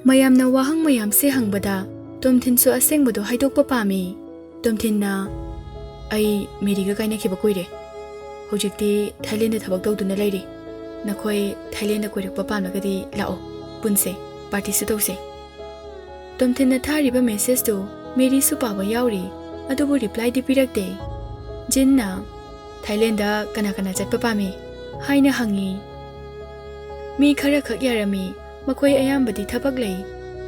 ꯃꯌꯥꯝꯅ ꯋꯥꯍꯪ ꯃꯌꯥꯝꯁꯦ ꯍꯪꯕꯗ ꯇꯣꯝꯊꯤꯟꯁꯨ ꯑꯁꯦꯡꯕꯗꯣ ꯍꯥꯏꯗꯣꯛꯄ ꯄꯥꯝꯃꯤ꯫ ꯇꯣꯝꯊꯤꯟꯅ, "ꯑꯩ ꯃꯦꯔꯤꯒ ꯀꯥꯏꯅꯈꯤꯕ ꯀꯨꯏꯔꯦ꯫ ꯍꯧꯖꯤꯛꯇꯤ ꯊꯥꯏꯂꯦꯟꯗ ꯊꯕꯛ ꯇꯧꯗꯨꯅ ꯂꯩꯔꯤ꯫ ꯅꯈꯣꯏ ꯊꯥꯏꯂꯦꯟꯗ ꯀꯣꯏꯔꯛꯄ ꯄꯥꯝꯂꯒꯗꯤ ꯂꯥꯛꯑꯣ, ꯄꯨꯟꯁꯦ, ꯄꯥꯔꯇꯤꯁꯨ ꯇꯧꯁꯦ꯫ ꯇꯣꯝꯊꯤꯟꯅ ꯊꯥꯔꯤꯕ ꯃꯦꯁꯦꯖꯇꯨ ꯃꯦꯔꯤꯁꯨ ꯄꯥꯕ ꯌꯥꯎꯔꯤ, ꯑꯗꯨꯕꯨ ꯔꯤꯄ꯭ꯂꯥꯏꯗꯤ ꯄꯤꯔꯛꯇꯦ꯫ ꯖꯤꯟꯅ, "ꯊꯥꯏꯂꯦꯟꯗ ꯀꯅꯥ ꯀꯅꯥ ꯆꯠꯄ ꯄꯥꯝꯃꯤ?" ꯍꯥꯏꯅ ꯍꯪꯉꯤ꯫ "ꯃꯤ ꯈꯔꯈꯛ ꯌꯥꯔꯝꯃꯤ, ꯃꯈꯣꯏ ꯑꯌꯥꯝꯕꯗꯤ ꯊꯕꯛ ꯂꯩ,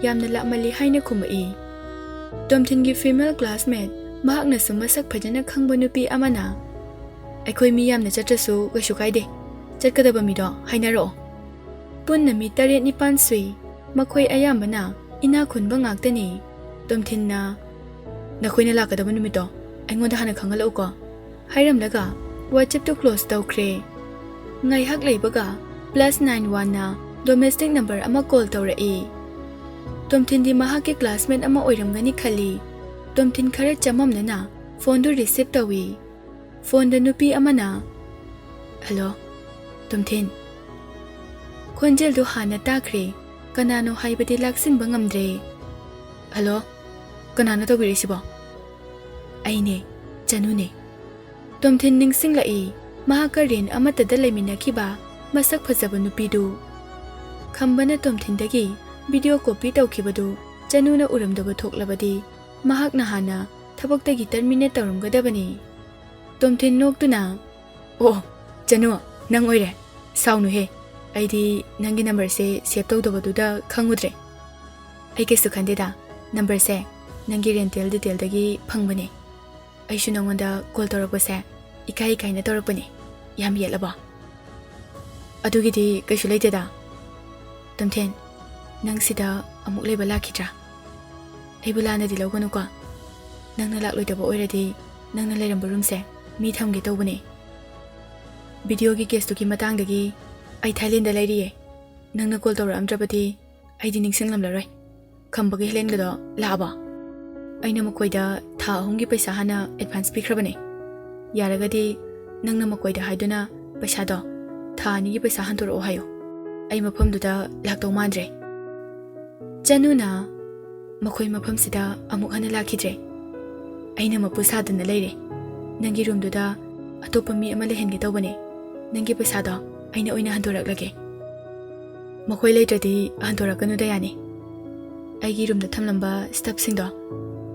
ꯌꯥꯝꯅ ꯂꯥꯞꯃꯜꯂꯤ" ꯍꯥꯏꯅ ꯈꯨꯝꯃꯛꯏ꯫ ꯇꯣꯝꯊꯤꯟꯒꯤ ꯐꯤꯃꯦꯜ ꯀ꯭ꯂꯥꯁꯃꯦꯠ, ꯃꯍꯥꯛꯅꯁꯨ ꯃꯁꯛ ꯐꯖꯅ ꯈꯪꯕ ꯅꯨꯄꯤ ꯑꯃꯅ, "ꯑꯩꯈꯣꯏ ꯃꯤ ꯌꯥꯝꯅ ꯆꯠꯇ꯭ꯔꯁꯨ ꯀꯩꯁꯨ ꯀꯥꯏꯗꯦ, ꯆꯠꯀꯗꯕ ꯃꯤꯗꯣ ꯍꯥꯏꯅꯔꯛꯑꯣ"꯫ ꯄꯨꯟꯅ ꯃꯤ ꯇꯔꯦꯠ ꯅꯤꯄꯥꯟ ꯁꯨꯏ, ꯃꯈꯣꯏ ꯑꯌꯥꯝꯕꯅ ꯏꯅꯥꯛ ꯈꯨꯟꯕ ꯉꯥꯛꯇꯅꯤ꯫ ꯇꯣꯝꯊꯤꯟꯅ, "ꯅꯈꯣꯏꯅ ꯂꯥꯛꯀꯗꯕ ꯅꯨꯃꯤꯠꯇꯣ ꯑꯩꯉꯣꯟꯗ ꯍꯥꯟꯅ ꯈꯪꯍꯜꯂꯛꯎꯀꯣ" ꯍꯥꯏꯔꯝꯂꯒ WhatsApp-ꯇꯨ ꯀ꯭ꯂꯣꯖ ꯇꯧꯈ꯭ꯔꯦ꯫ ꯉꯥꯏꯍꯥꯛ ꯂꯩꯕꯒ plus nine one-ꯅ ꯗꯣꯃꯦꯁꯇꯤꯛ ꯅꯝꯕꯔ ꯑꯃ ꯀꯣꯜ ꯇꯧꯔꯛꯏ꯫ ꯇꯣꯝꯊꯤꯟꯗꯤ ꯃꯍꯥꯛꯀꯤ ꯀ꯭ꯂꯥꯁꯃꯦꯠ ꯑꯃ ꯑꯣꯏꯔꯝꯒꯅꯤ ꯈꯜꯂꯤ꯫ ꯇꯣꯝꯊꯤꯟ ꯈꯔ ꯆꯃꯝꯅꯅ ꯐꯣꯟꯗꯨ ꯔꯤꯁꯤꯞ ꯇꯧꯏ꯫ ꯐꯣꯟꯗ ꯅꯨꯄꯤ ꯑꯃꯅ, "ꯍꯜꯂꯣ, ꯇꯣꯝꯊꯤꯟ?" ꯈꯣꯟꯖꯦꯜꯗꯨ ꯍꯥꯟꯅ ꯇꯥꯈ꯭ꯔꯦ꯫ ꯀꯅꯥꯅꯣ ꯍꯥꯏꯕꯗꯤ ꯂꯥꯛꯁꯤꯟꯕ ꯉꯝꯗ꯭ꯔꯦ꯫ "ꯍꯜꯂꯣ, ꯀꯅꯥꯅꯣ ꯇꯧꯕꯤꯔꯛꯏꯁꯤꯕꯣ?" "ꯑꯩꯅꯦ, ꯆꯅꯨꯅꯦ꯫" ꯇꯣꯝꯊꯤꯟ ꯅꯤꯡꯁꯤꯡꯂꯛꯏ, ꯃꯍꯥꯛꯀ ꯔꯦꯟ ꯑꯃꯠꯇꯗ ꯂꯩꯃꯤꯟꯅꯈꯤꯕ ꯃꯁꯛ ꯐꯖꯕ ꯅꯨꯄꯤꯗꯨ꯫ ꯈꯝꯕꯅ ꯇꯣꯝꯊꯤꯟꯗꯒꯤ ꯚꯤꯗꯤꯑꯣ ꯀꯣꯄꯤ ꯇꯧꯈꯤꯕꯗꯨ ꯆꯅꯨꯅ ꯎꯔꯝꯗꯕ ꯊꯣꯛꯂꯕꯗꯤ ꯃꯍꯥꯛꯅ ꯍꯥꯟꯅ ꯊꯕꯛꯇꯒꯤ ꯇꯔꯃꯤꯅꯦꯠ ꯇꯧꯔꯝꯒꯗꯕꯅꯤ꯫ ꯇꯣꯝꯊꯤꯟ ꯅꯣꯛꯇꯨꯅ, "ꯑꯣ, ꯆꯅꯨ, ꯅꯪ ꯑꯣꯏꯔꯦ꯫ ꯁꯥꯎꯅꯨꯍꯦ, ꯑꯩꯗꯤ ꯅꯪꯒꯤ ꯅꯝꯕꯔꯁꯦ ꯁꯦꯚ ꯇꯧꯗꯕꯗꯨꯗ ꯈꯪꯉꯨꯗ꯭ꯔꯦ꯫ ꯑꯩ ꯀꯩꯁꯨ ꯈꯟꯗꯦꯗ, ꯅꯝꯕꯔꯁꯦ ꯅꯪꯒꯤ ꯔꯦꯟꯇꯦꯜ ꯗꯤꯇꯦꯜꯗꯒꯤ ꯐꯪꯕꯅꯦ꯫ ꯑꯩꯁꯨ ꯅꯉꯣꯟꯗ ꯀꯣꯜ ꯇꯧꯔꯛꯄꯁꯦ ꯏꯀꯥꯏ ꯏꯀꯥꯏꯅ ꯇꯧꯔꯛꯄꯅꯦ꯫ ꯌꯥꯝ ꯌꯦꯠꯂꯕꯣ?" "ꯑꯗꯨꯒꯤꯗꯤ ꯀꯩꯁꯨ ꯂꯩꯇꯦꯗ꯫ ꯇꯣꯝꯊꯤꯟ, ꯅꯪ ꯁꯤꯗ ꯑꯃꯨꯛ ꯂꯩꯕ ꯂꯥꯛꯈꯤꯗ꯭ꯔꯥ? ꯑꯩꯕꯨ ꯂꯥꯟꯅꯗꯤ ꯂꯧꯒꯅꯨꯀꯣ꯫ ꯅꯪꯅ ꯂꯥꯛꯂꯣꯏꯗꯕ ꯑꯣꯏꯔꯗꯤ ꯅꯪꯅ ꯂꯩꯔꯝꯕ ꯔꯨꯝꯁꯦ ꯃꯤ ꯊꯝꯒꯦ ꯇꯧꯕꯅꯦ꯫ ꯚꯤꯗꯤꯑꯣꯒꯤ ꯀꯦꯁꯇꯨꯒꯤ ꯃꯇꯥꯡꯗꯒꯤ ꯑꯩ ꯊꯥꯏꯂꯦꯟꯗ ꯂꯩꯔꯤꯌꯦ꯫ ꯅꯪꯅ ꯀꯣꯜ ꯇꯧꯔꯛꯑꯝꯗ꯭ꯔꯕꯗꯤ ꯑꯩꯗꯤ ꯅꯤꯡꯁꯤꯡꯂꯝꯂꯔꯣꯏ꯫ ꯈꯝꯕꯒ ꯍꯦꯂꯦꯟꯒꯗꯣ ꯂꯥꯛꯑꯕꯣ?" "ꯑꯩꯅ ꯃꯈꯣꯏꯗ ꯊꯥ ꯑꯍꯨꯝꯒꯤ ꯄꯩꯁꯥ ꯍꯥꯟꯅ ꯑꯦꯗꯚꯥꯟꯁ ꯄꯤꯈ꯭ꯔꯕꯅꯦ꯫ ꯌꯥꯔꯒꯗꯤ ꯅꯪꯅ ꯃꯈꯣꯏꯗ ꯍꯥꯏꯗꯨꯅ ꯄꯩꯁꯥꯗꯣ ꯊꯥ ꯑꯅꯤꯒꯤ ꯄꯩꯁꯥ ꯍꯟꯗꯣꯔꯛꯑꯣ ꯍꯥꯏꯌꯣ꯫ ꯑꯩ ꯃꯐꯝꯗꯨꯗ ꯂꯥꯛꯇꯧ ꯃꯥꯟꯗ꯭ꯔꯦ꯫" ꯆꯅꯨꯅ, "ꯃꯈꯣꯏ ꯃꯐꯝꯁꯤꯗ ꯑꯃꯨꯛ ꯍꯟꯅ ꯂꯥꯛꯈꯤꯗ꯭ꯔꯦ꯫ ꯑꯩꯅ ꯃꯄꯨ ꯁꯥꯗꯨꯅ ꯂꯩꯔꯦ꯫ ꯅꯪꯒꯤ ꯔꯨꯝꯗꯨꯗ ꯑꯇꯣꯞꯄ ꯃꯤ ꯑꯃ ꯂꯩꯍꯟꯒꯦ ꯇꯧꯕꯅꯦ꯫ ꯅꯪꯒꯤ ꯄꯩꯁꯥꯗꯣ ꯑꯩꯅ ꯑꯣꯏꯅ ꯍꯟꯗꯣꯔꯛꯂꯒꯦ꯫ ꯃꯈꯣꯏ ꯂꯩꯇ꯭ꯔꯗꯤ ꯍꯟꯗꯣꯔꯛꯀꯅꯨꯗ, ꯌꯥꯅꯤ꯫ ꯑꯩꯒꯤ ꯔꯨꯝꯗ ꯊꯝꯂꯝꯕ ꯁ꯭ꯇꯐꯁꯤꯡꯗꯣ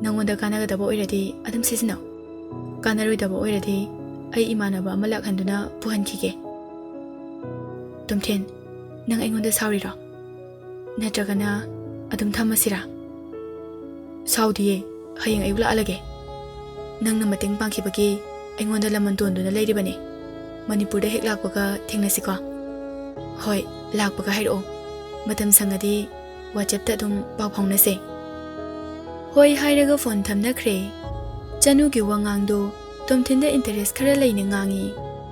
ꯅꯪꯉꯣꯟꯗ ꯀꯥꯟꯅꯒꯗꯕ ꯑꯣꯏꯔꯗꯤ ꯑꯗꯨꯝ ꯁꯤꯖꯤꯟꯅꯧ꯫ ꯀꯥꯟꯅꯔꯣꯏꯗꯕ ꯑꯣꯏꯔꯗꯤ ꯑꯩ ꯏꯃꯥꯟꯅꯕ ꯑꯃ ꯂꯥꯛꯍꯟꯗꯨꯅ ꯄꯨꯍꯟꯈꯤꯒꯦ꯫ ꯇꯣꯝꯊꯤꯟ, ꯅꯪ ꯑꯩꯉꯣꯟꯗ ꯁꯥꯎꯔꯤꯔꯣ? ꯅꯠꯇ꯭ꯔꯒꯅ ꯑꯗꯨꯝ ꯊꯝꯃꯁꯤꯔꯥ? ꯁꯥꯎꯗꯤꯌꯦ, ꯍꯌꯦꯡ ꯑꯌꯨꯛ ꯂꯥꯛꯍꯜꯂꯒꯦ꯫ ꯅꯪꯅ ꯃꯇꯦꯡ ꯄꯥꯡꯈꯤꯕꯒꯤ ꯑꯩꯉꯣꯟꯗ ꯂꯃꯟ ꯇꯣꯟꯗꯨꯅ ꯂꯩꯔꯤꯕꯅꯦ꯫ ꯃꯅꯤꯄꯨꯔꯗ ꯍꯦꯛ ꯂꯥꯛꯄꯒ ꯊꯦꯡꯅꯁꯤꯀꯣ꯫ ꯍꯣꯏ, ꯂꯥꯛꯄꯒ ꯍꯥꯏꯔꯛꯑꯣ꯫ ꯃꯇꯝ ꯁꯪꯉꯗꯤ WhatsAppꯇ ꯑꯗꯨꯝ ꯄꯥꯎ ꯐꯥꯎꯅꯁꯦ꯫ ꯍꯣꯏ ꯍꯥꯏꯔꯒ ꯐꯣꯟ ꯊꯝꯅꯈ꯭ꯔꯦ꯫ ꯆꯅꯨꯒꯤ ꯋꯥꯉꯥꯡꯗꯣ ꯇꯣꯝꯊꯤꯟꯗ interest ꯈꯔ ꯂꯩꯅ ꯉꯥꯡꯉꯤ꯫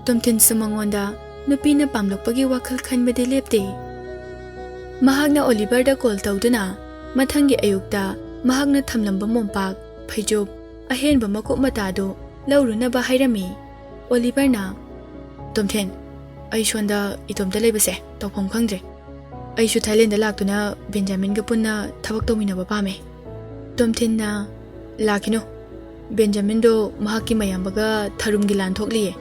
ꯇꯣꯝꯊꯤꯟꯁꯨ ꯃꯉꯣꯟꯗ ꯅꯨꯄꯤꯅ ꯄꯥꯝꯂꯛꯄꯒꯤ ꯋꯥꯈꯜ ꯈꯟꯕꯗꯤ ꯂꯦꯞꯇꯦ꯫ ꯃꯍꯥꯛꯅ ꯑꯣꯂꯤꯚꯔꯗ ꯀꯣꯜ ꯇꯧꯗꯨꯅ ꯃꯊꯪꯒꯤ ꯑꯌꯨꯛꯇ ꯃꯍꯥꯛꯅ ꯊꯝꯂꯝꯕ ꯃꯣꯝꯄꯥꯛ, ꯐꯩꯖꯨꯞ, ꯑꯍꯦꯟꯕ ꯃꯀꯨꯞ ꯃꯇꯥꯗꯨ ꯂꯧꯔꯨꯅꯕ ꯍꯥꯏꯔꯝꯃꯤ꯫ ꯑꯣꯂꯤꯚꯔꯅ, "ꯇꯣꯝꯊꯤꯟ, ꯑꯩ ꯁꯣꯟꯗ ꯏꯇꯣꯝꯇ ꯂꯩꯕꯁꯦ ꯇꯧꯐꯝ ꯈꯪꯗ꯭ꯔꯦ꯫ ꯑꯩꯁꯨ ꯊꯥꯏꯂꯦꯟꯗ ꯂꯥꯛꯇꯨꯅ ꯕꯦꯟꯖꯥꯃꯤꯟꯒ ꯄꯨꯟꯅ ꯊꯕꯛ ꯇꯧꯃꯤꯟꯅꯕ ꯄꯥꯝꯃꯦ꯫" ꯇꯣꯝꯊꯤꯟꯅ, "ꯂꯥꯛꯈꯤꯅꯨ꯫ ꯕꯦꯟꯖꯥꯃꯤꯟꯗꯣ ꯃꯍꯥꯛꯀꯤ ꯃꯌꯥꯝꯕꯒ ꯊꯔꯨꯝꯒꯤ ꯂꯥꯟ ꯊꯣꯛꯂꯤꯌꯦ꯫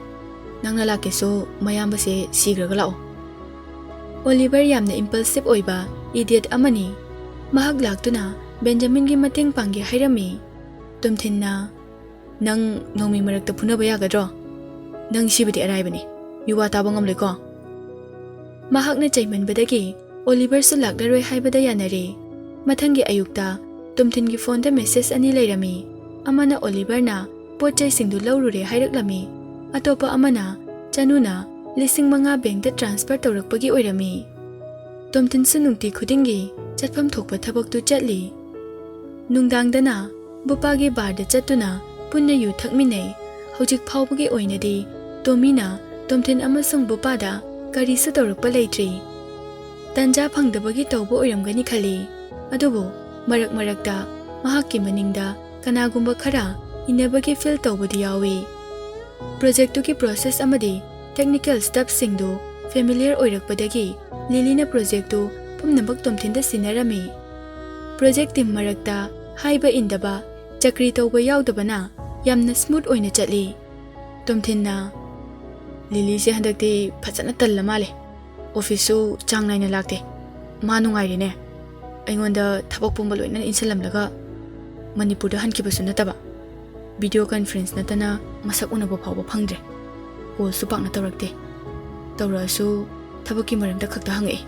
ꯅꯪꯅ ꯂꯥꯛꯀꯦꯁꯨ ꯃꯌꯥꯝꯕꯁꯦ ꯁꯤꯈ꯭ꯔꯒ ꯂꯥꯛꯑꯣ꯫" ꯑꯣꯂꯤꯚꯔ ꯌꯥꯝꯅ impulsive ꯑꯣꯏꯕ idiot ꯑꯃꯅꯤ꯫ ꯃꯍꯥꯛ ꯂꯥꯛꯇꯨꯅ ꯕꯦꯟꯖꯥꯃꯤꯟꯒꯤ ꯃꯇꯦꯡ ꯄꯥꯡꯒꯦ ꯍꯥꯏꯔꯝꯃꯤ꯫ ꯇꯣꯝꯊꯤꯟꯅ, "ꯅꯪ ꯅꯣꯡꯃꯩ ꯃꯔꯛꯇ ꯐꯨꯅꯕ ꯌꯥꯒꯗ꯭ꯔꯣ? ꯅꯪ ꯁꯤꯕꯗꯤ ꯑꯔꯥꯏꯕꯅꯤ꯫ ꯃꯤꯋꯥ ꯇꯥꯕ ꯉꯝꯂꯣꯏꯀꯣ?" ꯃꯍꯥꯛꯅ ꯆꯩꯃꯟꯕꯗꯒꯤ ꯑꯣꯂꯤꯚꯔꯁꯨ ꯂꯥꯛꯂꯔꯣꯏ ꯍꯥꯏꯕꯗ ꯌꯥꯅꯔꯦ꯫ ꯃꯊꯪꯒꯤ ꯑꯌꯨꯛꯇ ꯇꯣꯝꯊꯤꯟꯒꯤ ꯐꯣꯟꯗ message ꯑꯅꯤ ꯂꯩꯔꯝꯃꯤ꯫ ꯑꯃꯅ ꯑꯣꯂꯤꯚꯔꯅ ꯄꯣꯠ ꯆꯩꯁꯤꯡꯗꯨ ꯂꯧꯔꯨꯔꯦ ꯍꯥꯏꯔꯛꯂꯝꯃꯤ꯫ ꯑꯇꯣꯞꯄ ꯑꯃꯅ ꯆꯅꯨꯅ ꯂꯤꯁꯤꯡ ꯃꯉꯥ ꯕꯦꯡꯛꯇ transfer ꯇꯧꯔꯛꯄꯒꯤ ꯑꯣꯏꯔꯝꯃꯤ꯫ ꯇꯣꯝꯊꯤꯟꯁꯨ ꯅꯨꯡꯇꯤ ꯈꯨꯗꯤꯡꯒꯤ ꯆꯠꯐꯝ ꯊꯣꯛꯄ ꯊꯕꯛꯇꯨ ꯆꯠꯂꯤ꯫ ꯅꯨꯡꯗꯥꯡꯗꯅ ꯕꯨꯄꯥꯒꯤ ꯕꯥꯔꯗ ꯆꯠꯇꯨꯅ ꯄꯨꯟꯅ ꯌꯨ ꯊꯛꯃꯤꯟꯅꯩ꯫ ꯍꯧꯖꯤꯛ ꯐꯥꯎꯕꯒꯤ ꯑꯣꯏꯅꯗꯤ ꯇꯣꯃꯤꯅ ꯇꯣꯝꯊꯤꯟ ꯑꯃꯁꯨꯡ ꯕꯨꯄꯥꯗ ꯀꯔꯤꯁꯨ ꯇꯧꯔꯛꯄ ꯂꯩꯇ꯭ꯔꯤ꯫ ꯇꯟꯖꯥ ꯐꯪꯗꯕꯒꯤ ꯇꯧꯕ ꯑꯣꯏꯔꯝꯒꯅꯤ ꯈꯜꯂꯤ꯫ ꯑꯗꯨꯕꯨ ꯃꯔꯛ ꯃꯔꯛꯇ ꯃꯍꯥꯛꯀꯤ ꯃꯅꯤꯡꯗ ꯀꯅꯥꯒꯨꯝꯕ ꯈꯔ ꯏꯟꯅꯕꯒꯤ feel ꯇꯧꯕꯗꯤ ꯌꯥꯎꯏ꯫ ꯄ꯭ꯔꯣꯖꯦꯛꯇꯨꯒꯤ process ꯑꯃꯗꯤ technical stepꯁꯤꯡꯗꯨ familiar ꯑꯣꯏꯔꯛꯄꯗꯒꯤ ꯂꯤꯂꯤꯅ ꯄ꯭ꯔꯣꯖꯦꯛꯇꯨ ꯄꯨꯝꯅꯃꯛ ꯇꯣꯝꯊꯤꯟꯗ ꯁꯤꯟꯅꯔꯝꯃꯤ꯫ ꯄ꯭ꯔꯣꯖꯦꯛ ꯇꯤꯝ ꯃꯔꯛꯇ ꯍꯥꯏꯕ ꯏꯟꯗꯕ, ꯆꯀ꯭ꯔꯤ ꯇꯧꯕ ꯌꯥꯎꯗꯕꯅ ꯌꯥꯝꯅ smooth ꯑꯣꯏꯅ ꯆꯠꯂꯤ꯫ ꯇꯣꯝꯊꯤꯟꯅ, "ꯂꯤꯂꯤꯁꯦ ꯍꯟꯗꯛꯇꯤ ꯐꯖꯅ ꯇꯜꯂ ꯃꯥꯜꯂꯦ꯫ ꯑꯣꯐꯤꯁꯁꯨ ꯆꯥꯡ ꯅꯥꯏꯅ ꯂꯥꯛꯇꯦ꯫ ꯃꯥ ꯅꯨꯡꯉꯥꯏꯔꯦꯅꯦ꯫ ꯑꯩꯉꯣꯟꯗ ꯊꯕꯛ ꯄꯨꯝꯕ ꯂꯣꯏꯅ ꯏꯟꯁꯤꯜꯂꯝꯂꯒ ꯃꯅꯤꯄꯨꯔꯗ ꯍꯟꯈꯤꯕꯁꯨ ꯅꯠꯇꯕ, ꯚꯤꯗꯤꯑꯣ ꯀꯟꯐꯔꯦꯟꯁ ꯅꯠꯇꯅ ꯃꯁꯛ ꯎꯅꯕ ꯐꯥꯎꯕ ꯐꯪꯗ꯭ꯔꯦ꯫ ꯀꯣꯜꯁꯨ ꯄꯥꯛꯅ ꯇꯧꯔꯛꯇꯦ꯫ ꯇꯧꯔꯛꯑꯁꯨ ꯊꯕꯛꯀꯤ ꯃꯔꯝꯗ ꯈꯛꯇ ꯍꯪꯉꯛꯏ꯫"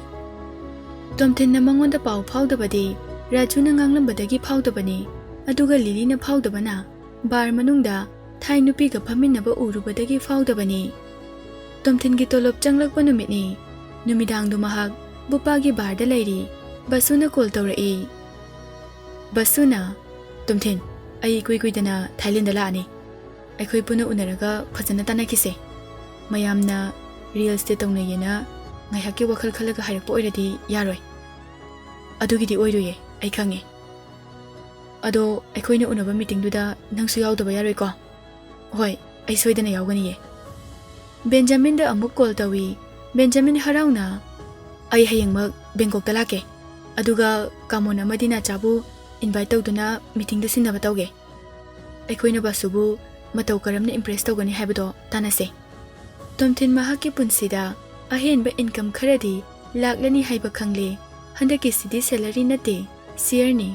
ꯇꯣꯝꯊꯤꯟꯅ ꯃꯉꯣꯟꯗ ꯄꯥꯎ ꯐꯥꯎꯗꯕꯗꯤ ꯔꯥꯖꯨꯅ ꯉꯥꯡꯂꯝꯕꯗꯒꯤ ꯐꯥꯎꯗꯕꯅꯤ꯫ ꯑꯗꯨꯒ ꯂꯤꯂꯤꯅ ꯐꯥꯎꯗꯕꯅ ꯕꯥꯔ ꯃꯅꯨꯡꯗ ꯊꯥꯏ ꯅꯨꯄꯤꯒ ꯐꯝꯃꯤꯟꯅꯕ ꯎꯔꯨꯕꯗꯒꯤ ꯐꯥꯎꯗꯕꯅꯤ꯫ ꯇꯣꯝꯊꯤꯟꯒꯤ ꯇꯣꯂꯣꯞ ꯆꯪꯂꯛꯄ ꯅꯨꯃꯤꯠꯅꯤ꯫ ꯅꯨꯃꯤꯗꯥꯡꯗꯨ ꯃꯍꯥꯛ ꯕꯨꯄꯥꯒꯤ ꯕꯥꯔꯗ ꯂꯩꯔꯤ꯫ ꯕꯁꯨꯅ ꯀꯣꯜ ꯇꯧꯔꯛꯏ꯫ ꯕꯁꯨꯅ, "ꯇꯣꯝꯊꯤꯟ, ꯑꯩ ꯏꯀꯨꯏ ꯀꯨꯏꯗꯅ ꯊꯥꯏꯂꯦꯟꯗ ꯂꯥꯛꯑꯅꯤ꯫ ꯑꯩꯈꯣꯏ ꯄꯨꯟꯅ ꯎꯅꯔꯒ ꯐꯖꯅ ꯇꯥꯟꯅꯈꯤꯁꯦ꯫ ꯃꯌꯥꯝꯅ ꯔꯤꯜꯁꯇ ꯇꯧꯅꯩꯌꯦꯅ ꯉꯥꯏꯍꯥꯛꯀꯤ ꯋꯥꯈꯜ ꯈꯜꯂꯒ ꯍꯥꯏꯔꯛꯄ ꯑꯣꯏꯔꯗꯤ ꯌꯥꯔꯣꯏ꯫" "ꯑꯗꯨꯒꯤꯗꯤ ꯑꯣꯏꯔꯣꯏꯌꯦ, ꯑꯩ ꯈꯪꯉꯦ꯫ ꯑꯗꯣ ꯑꯩꯈꯣꯏꯅ ꯎꯅꯕ ꯃꯤꯇꯤꯡꯗꯨꯗ ꯅꯪꯁꯨ ꯌꯥꯎꯗꯕ ꯌꯥꯔꯣꯏꯀꯣ?" "ꯍꯣꯏ, ꯑꯩ ꯁꯣꯏꯗꯅ ꯌꯥꯎꯒꯅꯤꯌꯦ꯫" ꯕꯦꯟꯖꯥꯃꯤꯟꯗ ꯑꯃꯨꯛ ꯀꯣꯜ ꯇꯧꯏ꯫ ꯕꯦꯟꯖꯥꯃꯤꯟ ꯍꯔꯥꯎꯅ, "ꯑꯩ ꯍꯌꯦꯡꯃꯛ ꯕꯦꯡꯀꯣꯛꯇ ꯂꯥꯛꯀꯦ꯫ ꯑꯗꯨꯒ ꯀꯥꯃꯣꯟ ꯑꯃꯗꯤ ꯅꯥꯆꯥꯕꯨ ꯏꯟꯚꯥꯏꯠ ꯇꯧꯗꯨꯅ ꯃꯤꯇꯤꯡꯗ ꯁꯤꯟꯅꯕ ꯇꯧꯒꯦ꯫ ꯑꯩꯈꯣꯏꯅ ꯕꯥꯁꯨꯕꯨ ꯃꯇꯧ ꯀꯔꯝꯅ ꯏꯝꯄ꯭ꯔꯦꯁ ꯇꯧꯒꯅꯤ ꯍꯥꯏꯕꯗꯣ ꯇꯥꯟꯅꯁꯦ꯫" ꯇꯣꯝꯊꯤꯟ ꯃꯍꯥꯛꯀꯤ ꯄꯨꯟꯁꯤꯗ ꯑꯍꯦꯟꯕ ꯏꯟꯀꯝ ꯈꯔꯗꯤ ꯂꯥꯛꯂꯅꯤ ꯍꯥꯏꯕ ꯈꯪꯂꯦ꯫ ꯍꯟꯗꯛꯀꯤꯁꯤꯗꯤ ꯁꯦꯂꯔꯤ ꯅꯠꯇꯦ, ꯁꯤꯌꯔꯅꯤ꯫